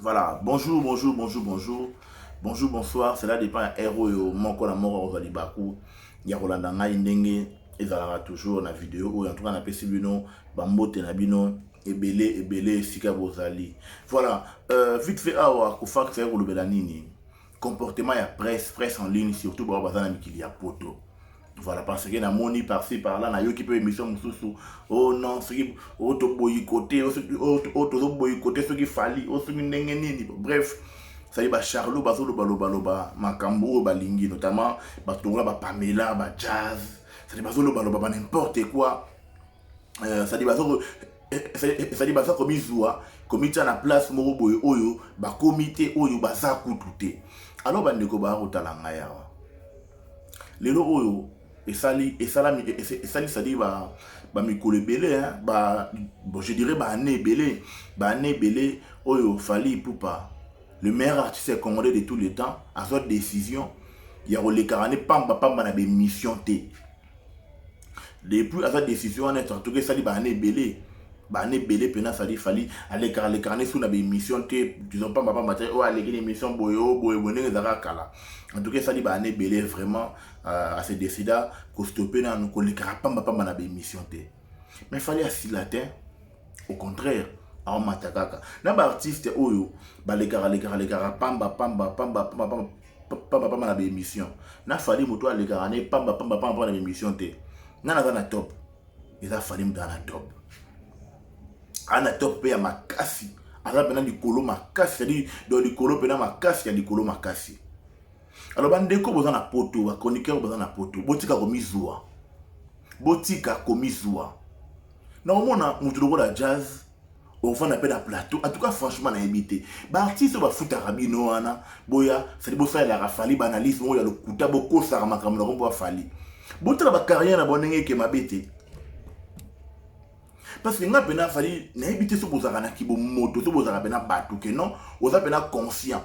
Voilà, bonjour, bonjour, bonjour, bonjour. Bonjour, bonsoir, cela dépend ya heure oyo moko na moko akozwa libaku ya kolanda ngai ndenge ezalaka toujours na video oyo. En tout cas, napesi bino bambote na bino ebele ebele esika bozali. Voilà, vite fait awa kofakisa ya kolobela nini? Comportement ya presse, presse en ligne, surtout bao baza na mikili ya poto. Voilà, parce que namoni par-ci par-là, nayoki mpe émission mosusu, oh non, soki oyo toboyikote, oyo tozoboyikote, soki Fally oyo, soki ndenge nini. Bref, sali bacharlot bazolobaloba makambo oyo balingi, notamment bato lokola bapamela, bajazz, sadi bazolobaloba ba n'importe quoi, sadi bazo ezali baza komizwa, komitia na place moko boye oyo bakomi te, oyo baza kutu te. Alors bandeko baya kotala ngai awa lelo oyo, esali esalami esali sadi bamikolo ebele, ba, bon, je dirais baannée ebele, baannée ebele oyo Fally Ipupa, le meilleur artiste congolais de tous les temps, azwa décision ya kolekaka ne pamba pamba na baémission te. Depuis aza décision wana, en tout cas esali baannée ebele, baannée ebele mpena. Sali Fally alekaka alekaka ne su na baémission te, disons pamba pamba te, oyo aleki na émission boye, oyo boye boye, ndenge ezalaka kala. En tout cas esali baannée ebele vraiment, ase décida kostopper nanu kolekaka pamba pamba na baémission te. Mais Fally asila te, au contraire aomata kaka. Na baartiste oyo balekaka lekaka lekaka pamba pamba pamba pamba pamba pamba pamba na baémission, na Fally moto alekaka ne pamba pamba pamba pamba na baémission te, nga naza na top. Eza Fally moto aza na top, aza na top mpe ya makasi, aza mpena likolo makasi, c'est-à-dire donc likolo mpena makasi ya likolo makasi. Alors bandeko boza na poto, bachroniqueur boza na poto, botika komizwa, botika komizwa na komona motu lokola Jazz ofanda mpe na plateau. En tout cas, franchement, nayebi te baartiste oyo bafutaka bino wana boya sadi bosalelaka Fally baanalyse moko ya lokuta, bokosaka makambo na kombo ya Fally. Botala bacarrière na bango ndenge eke mabe te, parce que nga mpena Fally nayebi te so bozalaka na kibomoto, so bozalaka mpena bato ke non, oza mpena conscient,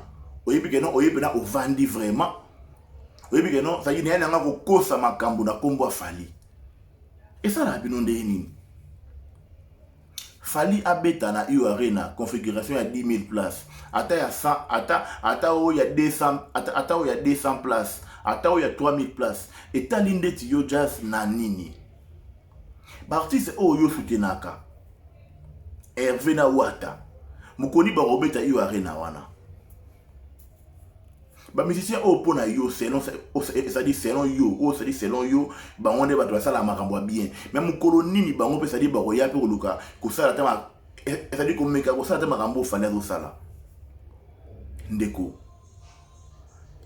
oyebi ke non, oyebi mpena ovandi vraiment, oyebi ke non, sadi naye nanga kokosa makambo na nkombo ya Fally. Esalaka bino ndenge nini? Fally abeta na U Arena, configuration ya 10 000 place, ata ya 100, ata oyo ya 200, ata oyo ya 200 place, ata oyo ya 3000 place, etali ndeti yo Jazz na nini? Baartiste oyo yo soutenaka, Hervé na Wata, mokoni bakobeta U Arena wana. Bamusicien oyo mpo na yo, selon, c'est-à-dire selon yo oyo, c'est-à-dire selon yo, bango nde bato basalaka makambo ya bien. Mais mokolo nini bango mpe, c'est-à-dire bakoya mpe koluka kosala ta, c'est-à-dire komeka kosala te makambo oyo Fally azosala? Ndeko,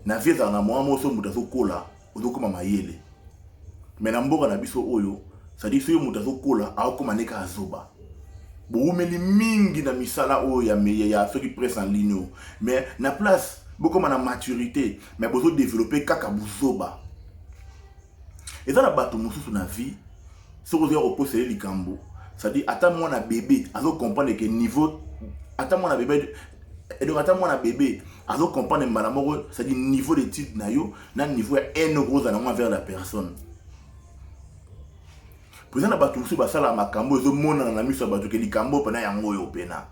na vie ezala na mwa moso, moto azokola, ozokóma mayele. Mais na mboka na biso oyo, c'est-à-dire soki moto azokola, aokóma nde kaka azoba. Bowumeli mingi na misala oyo ya soki presse en ligne oyo, mais na place bokóma na maturité, mais bozodévelopper kaka buzoba. Eza na bato mosusu na vie, soki ozoya kokosela likambo, c'est-à-dire ata mwana bébé azocomprendre ke niveau, ata mwana bébé, donc ata mwana bébé azocomprendre mbala moko, c'est-à-dire niveau d'étude na yo na niveau ya haine okozala nango envers la personne. Po eza na bato mosusu basalaka makambo ezomonana na miso ya bato ke likambo mpena yango oyo mpena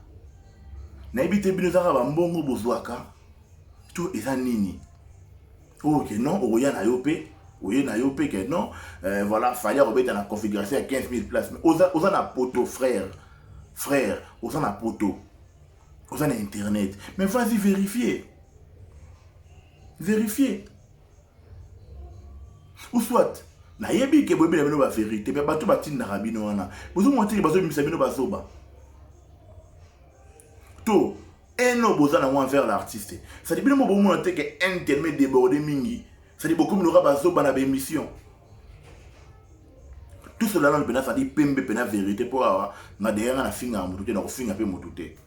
nayebi te. Bino ezaka bambongo bozwaka to eza nini oyo ke non, okoya na yo mpe, oye na yo mpe ke non, voilà, Fally akobeta na configuration ya 15 000 place. Mais oza na poto, frère, frère, oza na poto, oza na internet, mais vas-y vérifier, vérifier. Ou soit nayebi ke boyebi na bino bavérité, mais bato batindaka bino wana, bozomona teke bazobimisa bino bazoba to haine oyo boza nango envers l'artiste. C'est-à-dire bino mo bomona te ke haine tellement débordé mingi, c'est-à-dire bokomi loka bazoba na baémission. Tout cela nano mpena, c'est-à-dire pembe mpena vérité, mpo awa nga deya nga nafingaka motu te, na kofinga mpe motu te.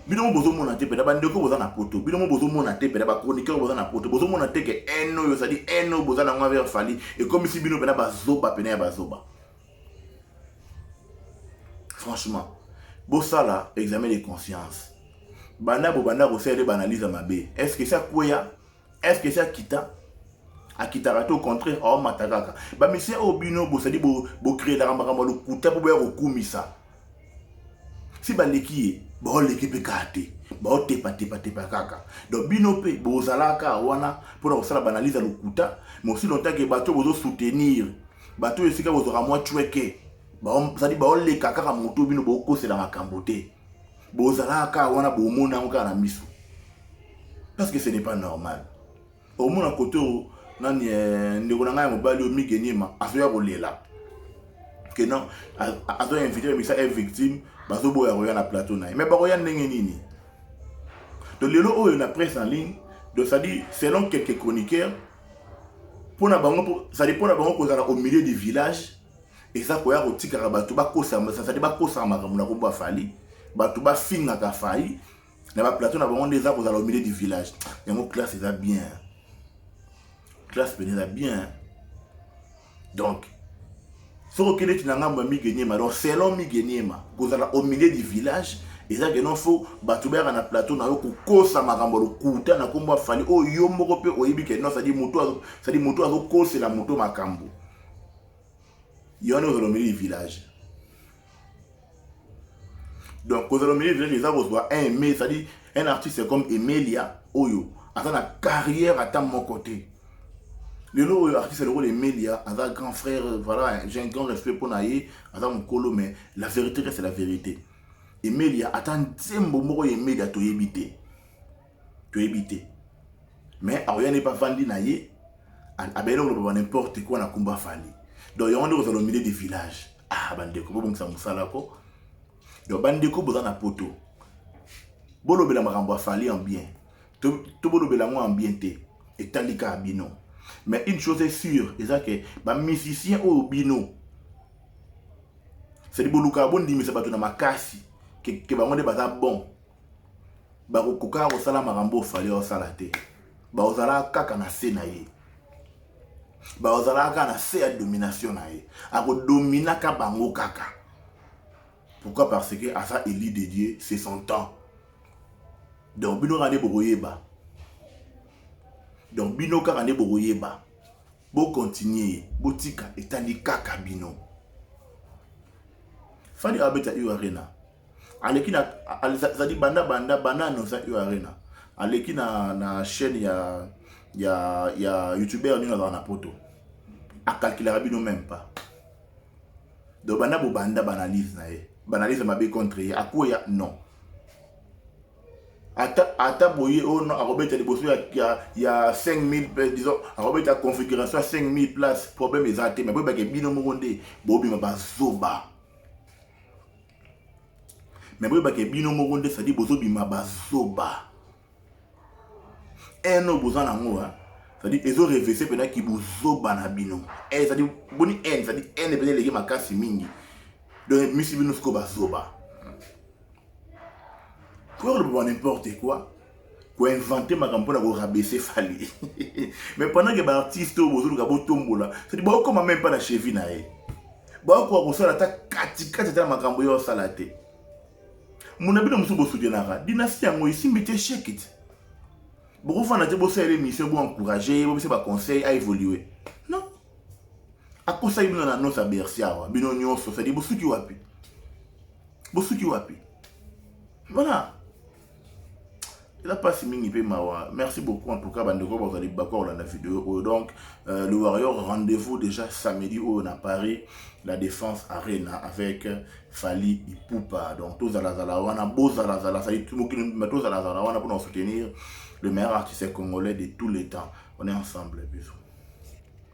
Bino mo bozomona te mpena, bandeko boza na poto, bino mo bozomona te mpena, bachroniqueur boza na poto, bozomona te ke haine oyo, c'est-à-dire haine oyo boza nango envers Fally ekomisi bino mpena bazoba pena ya bazoba? Franchement, bosala examen de conscience. Banda bobanda kosala baanalyse ya mabe, est ce que esi akweya? Est ce que esi akita? Akitaka te, au contraire aomata kaka. Bamusicien oyo bino bosali bocréelaka makambo ya lokuta mpo boya kokumisa, si baleki ye. Baoleki mpe kaka te, baotepatepatepa kaka. Donc bino mpe bozalaka wana mpona kosala baanalyse ya lokuta, mais aussi longtemps ke bato bozosoutenir, bato oyo esika bozwaka mwa cweke, c'est-à-dire baoleka kaka moto, bino bokosela makambo te. Bozalaka kaka wana, bomona yango kaka na miso, parce que ce n'est pas normal. Omona kote oyo nani, ndeko na ngai ya mobali oyo Migeniema azoya kolela ke non, azoinvite bamisa e victime, bazoboya koya na plateau na ye. Mais bakoya ndenge nini? Donc lelo oyo na presse en ligne, donc c'est-à-dire selon quelques chroniqueurs, mpona bango, c'est-à-dire mpona bango kozala au milieu du village eza koya kotikaka bato bakosa, c'est-à-dire bakosaka makambo na kombo Fally, bato bafingaka Fally na baplateau na bango, nde eza kozala au milieu du village. Yango classe eza bien, classe pene eza bien. Donc soki okende ti na ngambo ya Migeniema, donc selon Migeniema, kozala au milieu du village eza ke non, faut bato bayaka na plateau na yo kokosa makambo ya lokuta na nkombo ya Fally, oyo yo moko mpe oyebi ke non, c'est-à-dire moto, c'est-à-dire moto azokosela moto makambo yo wana, kozala au milieu du village. Donc kozala au milieu du village eza kozwa un aimé, c'est-à-dire un artiste comme Emelia oyo aza na carrière ata moko te. Lelo oyo artiste lokola Emelia aza grand frère, voilà, j'ai un grand respect mpona ye, aza mokolo, mais la vérité reste la vérité. Emelia, ata nzembo moko ya Emelia toyebi te, toyebi te. Mais akoya nde bavandi na ye, abeyeli koloba ba n'importe quoi na kombo Fally. Donc yango nde kozala au milieu du village. Ah, bandeko, bobongisa mosala ko. Donc bandeko boza na poto, bolobela makambo ya Fally en bien to bolobela yango en bien te, etali kaka bino. Mais une chose est sûre, eza ke bamusicien oyo bino, c'est bolukaka bondimisa bato na makasi ke bango nde baza bon, bakokokaka kosala makambo oFally osala te. Bazalaka kaka na se na ye, bazalaka kaka na se ya domination na ye, akodominaka bango kaka. Pourquoi? Parce que aza élu de Dieu, c'est son temps. Donc bino kaka nde bokoyeba, donc bino kaka nde bokoyeba. Bokontinue, botika, etali kaka bino. Fally abeta U Arena, aleki na, azali banda banda banda annonce U Arena, aleki na chaîne ya youtubeur nini azala na poto, akalkulaka bino même pas. Donc banda bobanda baanalyse na ye, baanalyse mabe contre ye, akoya non, ata boye oyo no akobeta liboso ya 5000, disons akobeta configuration ya 5000 place, problème eza te. Mais boyebake bino moko nde bobima bazoba. Mais boyebake bino moko nde, c'est-à-dire bozobima bazoba. Haine oyo boza nango, c'est-à-dire ezorevese mpenaki bozoba na bino. C'est-à-dire boni haine, c'est-à-dire haine mpenza eleki makasi mingi. Donc misi bino sikoyo bazoba, koloba n'importe quoi, koinvente makambo mpona korabaisser Fally. Mais pendant ke baartiste oyo bozoluka botombola, c'est-à-dire baokoma même mpa na cheville na ye, baokoka kosala ata katikati ata na makambo oyo osala te. Mona bino mosusu bosutenaka dynastie yango esimbi te, échec te. Bokofanda te, bosalela émission, boencourage, bopesa baconseil aévolue. Non, akosaki bino na annonce ya Bercy awa, bino nyonso, c'est-à-dire bosuki wapi? Bosuki wapi? Voilà, eza mpasi mingi mpe mawa. Merci beaucoup en tout cas, bandeko bazali bako kolanda video oyo. Donc le Warrior, rendez-vous déjà samedi oyo na Paris, La Défense Arena, avec Fally Ipupa. Donc tozalazala wana, bozalazala, sali mokili, tozalazala wana mpona soutenir le meilleur artiste congolais de tous les temps. On est ensemble, bisous.